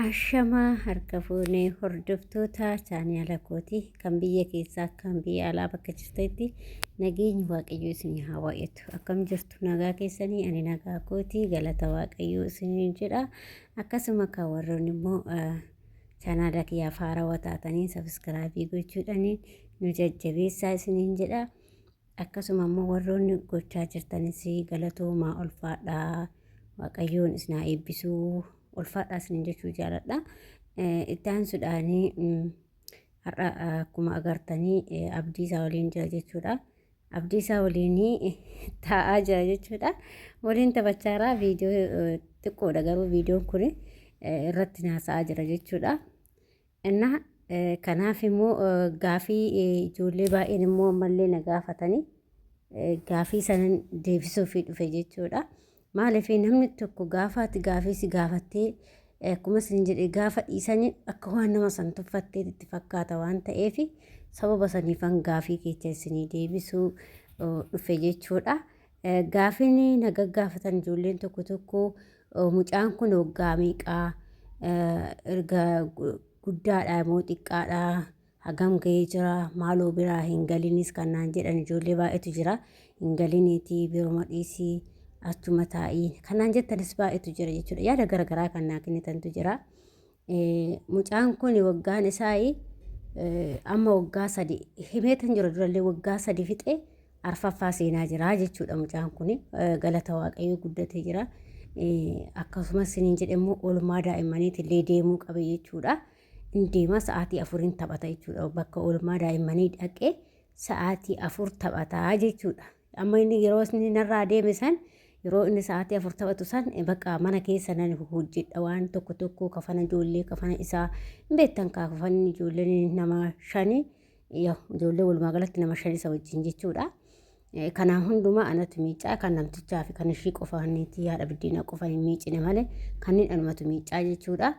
Ashamaa harka fuunee hordoftoota chaanaala kootii kan biyya keessaa kan biyya alaa bakka jirtanitti nageenyi waaqayyoo isin haa baay'atu. Akkam jirtu nagaa keessanii ani nagaa kootii galata waaqayyoo isiniin jedha. Akkasuma kan warroonni immoo chaanaala kiyyaaf haarawaa taatanii sabiskiraabii gochuudhaan nu jajjabeessaa isiniin jedha. Akkasuma immoo warroonni gochaa jirtanis galatoomaa ulfaadhaa waaqayyoon isin haa eebbisuu ulfaadhaa isin jechuu jaaladha. Itti aansuudhaan har'a akkuma agartanii Abdiisaa waliin jira jechuudha. Abdiisaa waliin taa'aa jira jechuudha. Waliin taphachaa jira viidiyoo xiqqoodha garuu viidiyoon kun irratti haasa'aa jira jechuudha. Innaa kanaaf immoo gaafii ijoollee baay'een immoo ammallee na gaafatanii gaafii sanan deebisuufii dhufe jechuudha. Maaliif namni tokko gaafa ati gaafii si gaafattee akkuma isin jedhe gaafa dhiisanii akka waan nama san tuffattee itti fakkaata waan ta'eef sababa saniifan gaafii keessa isinii deebisuu dhufe jechuudha. Gaafiin na gaggaafatan ijoolleen tokko tokko mucaan kun waggaa meeqaa erga guddaadha moo xiqqaadha hagam ga'ee jira maaloo biraa hin galinis kan naan jedhan ijoollee baay'eetu jira hin galiniitii biruma dhiisii achuma taa'ii kan naan jettanis baay'eetu jira jechuudha yaada garaagaraa kan naa kennitantu jira. Mucaan kun waggaan isaa amma waggaa 3 himeetan jira durallee waggaa 3 fixee arfaffaa seenaa jira jechuudha mucaan kun galata waaqayyoo guddatee jira. Akkasumas isiniin jedhe immoo oolmaa daa'immaniitti illee deemuu qabe jechuudha. Inni deema sa'aatii afuriin taphata jechuudha. Bakka oolmaa daa'immanii dhaqee sa'aatii 4 taphataa jechuudha. Amma inni yeroo inni narraa deeme san yeroo inni sa'aatii 4 taphatu san bakka mana keessa nan hojjedha waan tokko tokko kafana ijoollee kafana isaa hin beektan kaa kafanni ijoolleen nama shani ijoollee walumaa galatti nama shan isa wajjin jechuudha. Kanaan hundumaa anatu miicaa kan namtichaa fi kan ishii qofaaniiti haadha biddeena qofa hin miicine malee kanneen anumatu miicaa jechuudha.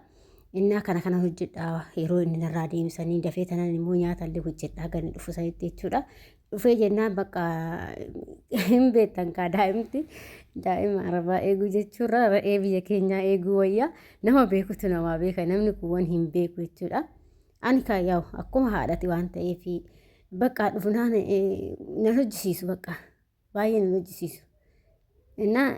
Innaa kana kana hojjedha yeroo inni narraa deemsanii dafee tanan immoo nyaata illee hojjedha gani dhufu sanitti jechuudha. Dhufee jennaan bakka hin beektan kaa daa'imti daa'ima arabaa eeguu jechuurra re'ee biyya keenyaa eeguu wayya nama beekutu namaa beeka namni kuuwwan hin beeku jechuudha. Ani kaa yaa'u akkuma haadhati waan ta'eef bakka dhufnaan nan hojjisiisu bakka baay'ee nan hojjisiisu. Innaa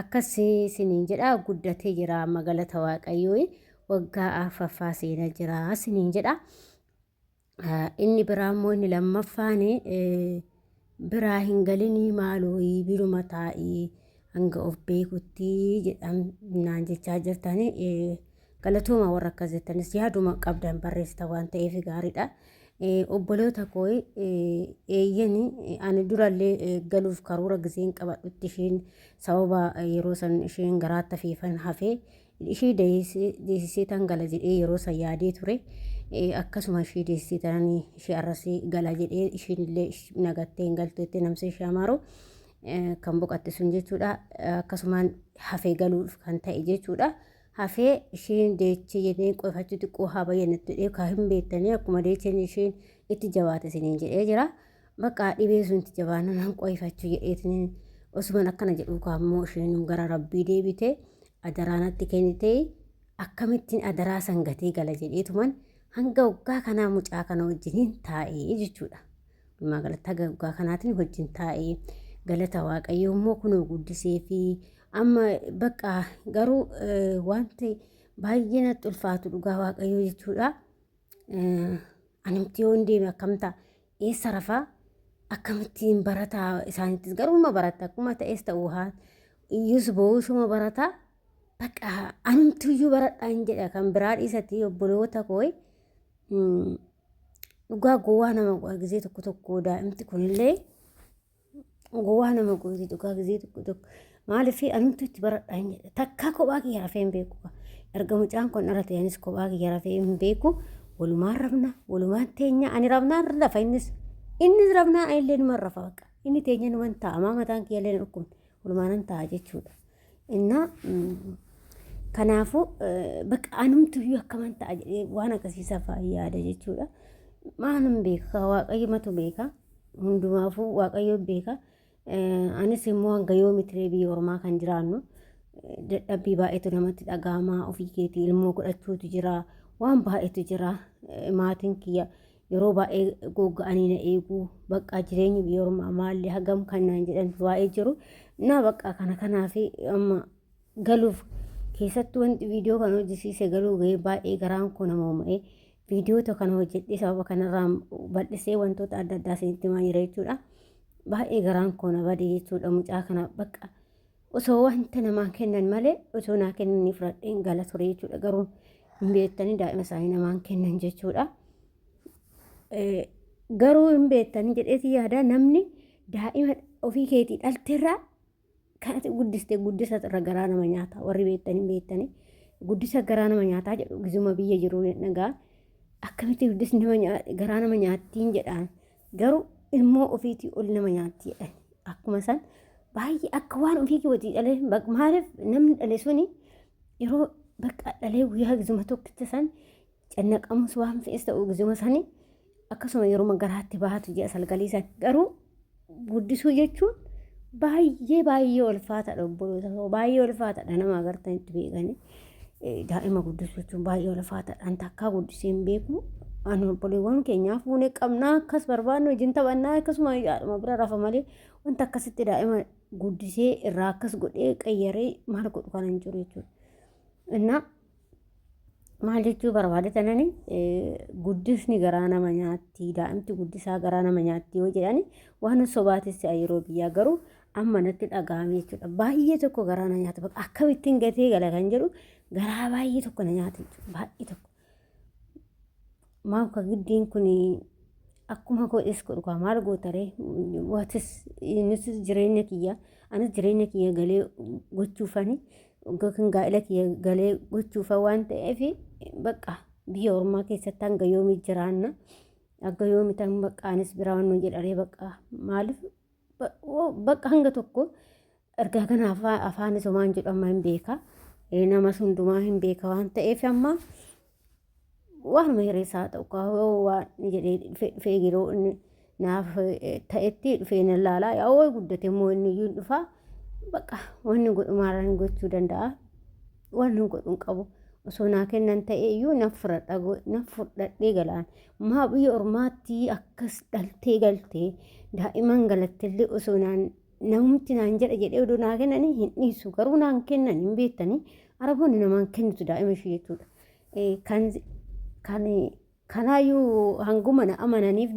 akkas siniin jedha guddatee jira amma galata waaqayyoo waggaa arfaffaa seena jira siniin jedha. Inni biraa immoo inni lammaffaan biraa hin galinii maaloo biruma taa'ii hanga of beekutti jedhamnaan jechaa jirtanii galatooma warra akkas jettanis yaaduma qabdan barreessita waan ta'eef gaariidha. Obboloota koo eeyyani ani durallee galuuf karoora giseen qabadhutti isheen sababa yeroo san isheen garaatti hafiifan hafee Ishii deessisee tan gala jedhee yeroo san yaadee ture. Akkasuma ishii deessisee tanan ishii arrasii gala jedhee ishiin illee nagattee hin galtu jettee namsee ishee amaaru kan boqatte sun jechuudha. Akkasumaan hafee galuuf kan ta'e jechuudha. Hafee ishiin deechee jedhee qoifachuu xiqqoo haa bayyanattu jedhee kan hin beektanii akkuma deecheen ishiin itti jabaate isiniin jedhee jira. Bakka dhibee sun itti jabaannaan nan qoifachuu jedheetiin osuman akkana jedhuu kaammoo isheen gara rabbii deebite adaraa natti kennite akkamittiin adaraa san gatee gala jedheetuman hanga waggaa kanaa mucaa kana wajjiniin taa'ee jechuudha. Walumaa galatti haga waggaa kanaatiin wajjin taa'ee galata waaqayyoo immoo kunoo guddisee fi amma bakka garuu wanti baay'ee natti ulfaatu dhugaa waaqayyoo jechuudha. Animti yoon deeme akkam ta'a? Eessa rafaa? Akkamittiin barataa isaanittis garuu ma baratta akkuma ta'es ta'uu haa iyyus boo'usuma barataa bakka anumtuyyuu baradhaa hin jedha kan biraa dhiisatti obboloota koo dhugaa gowwaa nama godha gizee tokko tokko daa'imti kunillee Gowwaa nama gooti dhugaa gizee tokko tokko. Maaliif anumtu itti baradhaa hin jedhe. Takkaa kophaa kiyya rafee hin beeku. Erga mucaan kun dhalate anis kophaa kiyya rafee hin beeku. Walumaan rafna, walumaan teenya. Ani rafnaan rafa innis. Innis rafnaa anillee numan rafa baqa. Inni teenya numan taa'a. Maa mataan kiyya illee na dhukkubne. Walumaanan taa'a jechuudha. Innaa kanaafuu bakka anumtu iyyuu akkaman ta'a jedhee waan akkasiisaa fa'aa yaada jechuudha. Maalan beeka waaqayyo matu beeka. Hundumaafuu waaqayyo beeka. Anis immoo hanga yoomitti biyya ormaa kan jiraannu. Dadhabbii baay'eetu namatti dhaga'ama. Ofii keetii ilmoo godhachuutu jira. Waan baay'eetu jira. Maatiin kiyya yeroo baay'ee gogga'anii na eegu. Bakka jireenyi biyya ormaa maalli hagam kan naan jedhan baay'ee jiru. Na bakka kana kanaaf amma galuuf keessattuu wanti viidiyoo kana hojjisiise galuu ga'ee baay'ee garaan koo nama uuma'ee viidiyoota kana hojjedhee sababa kanarraa bal'isee wantoota adda addaa isinitti himaa jira jechuudha. Baay'ee garaan koo na bade jechuudha mucaa kana bakka osoo wanta namaa kennan malee osoo naa kennanii fudhadheen gala ture jechuudha. Garuu hin beektanii daa'ima isaanii namaan kennan jechuudha. Garuu hin beektanii jedheeti yaada namni daa'ima ofii keetii dhalterraa kan ati guddiste guddisa irra garaa nama nyaata warri beektanii beektanii guddisa garaa nama nyaataa jedhu gizuma biyya jiru nagaa akkamitti guddisni nama garaa nama nyaattiin jedhaan garuu ilmoo ofiitii ol nama nyaatti jedhan akkuma san baay'ee akka waan ofii keetii dhalee maaliif namni dhale suni yeroo bakka dhalee guyyaa gizuma tokkicha san cannaqamus waan fe'es ta'u gizuma sani akkasuma yeroo garaatti baatu ji'a salgalii san garuu guddisuu jechuun baay'ee baay'ee ulfaataadha obboloota koo baay'ee ulfaataadha nama agartanitti beekanii daa'ima guddisuu jechuun baay'ee ulfaataadha an takkaa guddisee hin beeku ani obboleewwan keenyaa fuunee qabnaa akkas barbaannu wajjin taphannaa akkasuma yaaduma bira rafa malee wanta akkasitti daa'ima guddisee irraa akkas godhee qayyaree maal godhu kana hin jiru jechuudha. Innaa maal jechuu barbaade tanani guddisni garaa nama nyaatti daa'imti guddisaa garaa nama nyaatti yoo jedhani waan sobaatis si'a yeroo biyyaa garuu amma natti dhaga'ame jechuudha baay'ee tokko garaa na nyaata bakka akkamittiin gatee gala kan jedhu garaa baay'ee tokko na nyaata jechuudha baay'ee tokko maaf ka giddiin kun akkuma godhes godhu kaa maal gootaree watis innis jireenya kiyya anis jireenya kiyya galee gochuufani yookiin gaa'ela kiyya galee gochuufa waan ta'eef bakka biyya ormaa keessatti hanga yoomii jiraanna hanga yoomii tan bakka anis biraa nu jedharee bakka maaliif bakka hanga tokko ergaa kana afaan somaan jedhu amma hin beeka namas hundumaa hin beeka waan ta'eef amma waanuma hireessaa ta'u waan jedhee dhufee yeroo inni naaf ta'etti dhufee nan laalaa yaa oo guddate immoo inni iyyuu hin dhufaa bakka wanni godhu maaraan gochuu danda'a wanni godhu hin qabu osoo naa kennan ta'e iyyuu nan fudhadha nan fudhadhee galaan maa biyya ormaatti akkas dhaltee galtee daa'iman galattellee osoo naan namumti naan jedha jedhee odoo naa kennanii hin dhiisu garuu naan kennan hin beektanii araboonni namaan kennitu daa'ima ishee jechuudha. Kan kan kanaayyuu hanguma na amananiif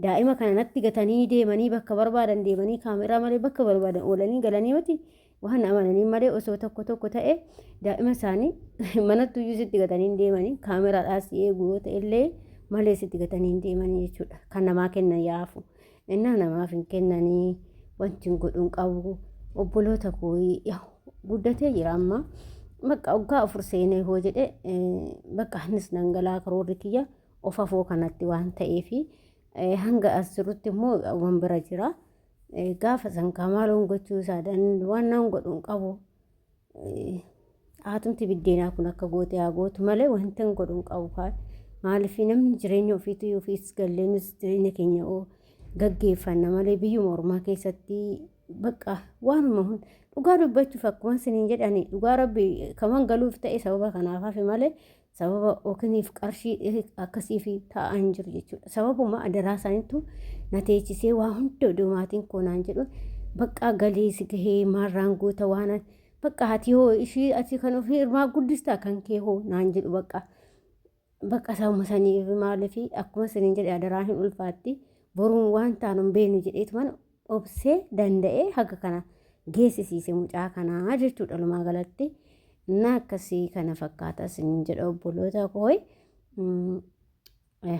daa'ima kana natti gatanii deemanii bakka barbaadan deemanii kaameraa malee bakka barbaadan oolanii galanii miti waan na amananii malee osoo tokko tokko ta'e daa'ima isaanii manatti iyyuu sitti gatanii hin deemanii kaameraadhaas eegu yoo ta'e illee malee sitti gatanii hin deemanii jechuudha kan namaa kennan yaafu. Innaa namaaf hin kennanii wanti hin godhu hin qabu obboloota koo guddatee jira amma bakka waggaa 4 seenee hoo jedhe bakka anis nan galaa karoorri kiyya of afoo kanatti waan ta'eefi hanga as jirutti immoo waan bira jira gaafa san kaamaaloon gochuu isaa waan nan godhu hin qabu haatumti biddeenaa kun akka goote haa gootu malee wanta hin godhu hin qabu kaa maaliif namni jireenya ofiitu ofiis gallee nus jireenya keenya oo gaggeeffanna malee biyyuma ormaa keessatti bakka waanuma hunda dhugaa dubbachuuf akkuma isiniin jedhani dhugaa rabbi kaman galuuf ta'e sababa kanaaf hafe malee sababa okiniif qarshii akkasiif taa'an jiru jechuudha. Sababuma adaraa isaaniitu na teechisee waa hunda oduu maatiin koo naan jedhu bakka galii si gahee maarraan goota waan bakka ati hoo ishii ati kan ofii irmaa guddistaa kan kee hoo naan jedhu bakka bakka sabuma saniif maaliif akkuma isiniin jedhe adaraan hin ulfaatti boruun waan taanu hin beeknu jedheetuman obsee danda'ee haga kana geessisiise mucaa kanaa jechuudha walumaa galatti. Innaa akkasii kana fakkaata isin jedha obboloota koo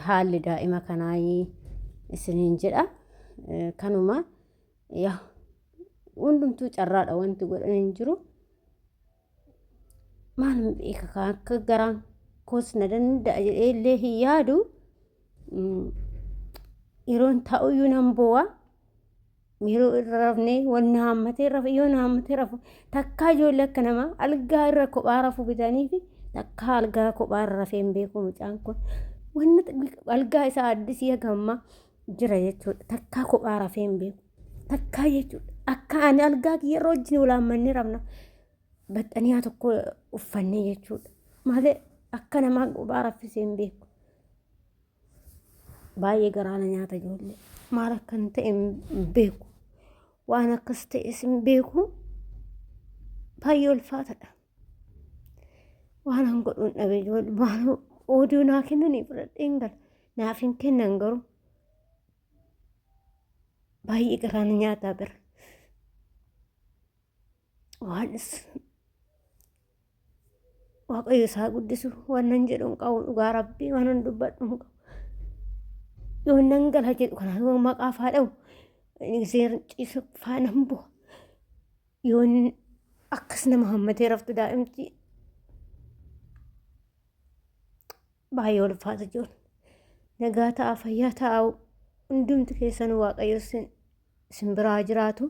haalli daa'ima kanaa isiniin jedha. Kanuma yaa hundumtuu carraadha wanti godhan hin jiru. Maal beeka akka garaan koos na danda'a jedhee illee hin yaadu. Yeroon taa'uyyuu nan boo'a. Yeroo irra rafnee wanna haammatee rafu yoo na haammatee rafu takkaa ijoollee akka namaa algaa irra kophaa rafu bitanii fi takkaa algaa kophaa irra rafee hin beeku mucaan kun. Wanna algaa isaa addisii haga ammaa jira jechuudha. Takkaa kophaa rafee hin beeku. Takkaa jechuudha. Akka ani algaa kiyya irra wajjin wal haammannee rafna. Baxxaniyaa tokko uffannee jechuudha. Malee akka namaa qubaa raffisee hin beeku. Baay'ee garaa na nyaata ijoollee. Maal akkan ta'e hin beeku. Waan akkas ta'es hin beeku. Baay'ee ulfaatadha. Waan an godhuun dhabe ijoollee. Waan oduu naa kennanii fudhadheen gala. Naaf hin kennan garuu. Baay'ee garaa na nyaataa bira. Waan Waaqayyo isaa guddisu waan nan jedhu hin qabu dhugaa rabbii waan nan dubbadhu hin qabu. Yoo nan gala jedhu kanaan yoo maqaa faa dha'u seera ciisu faa nan bu'a. Yoo akkas nama hammatee raftu daa'imti baay'ee ulfaata jiru. Nagaa ta'a fayyaa ta'a hundumti keessan Waaqayyo isin biraa jiraatu.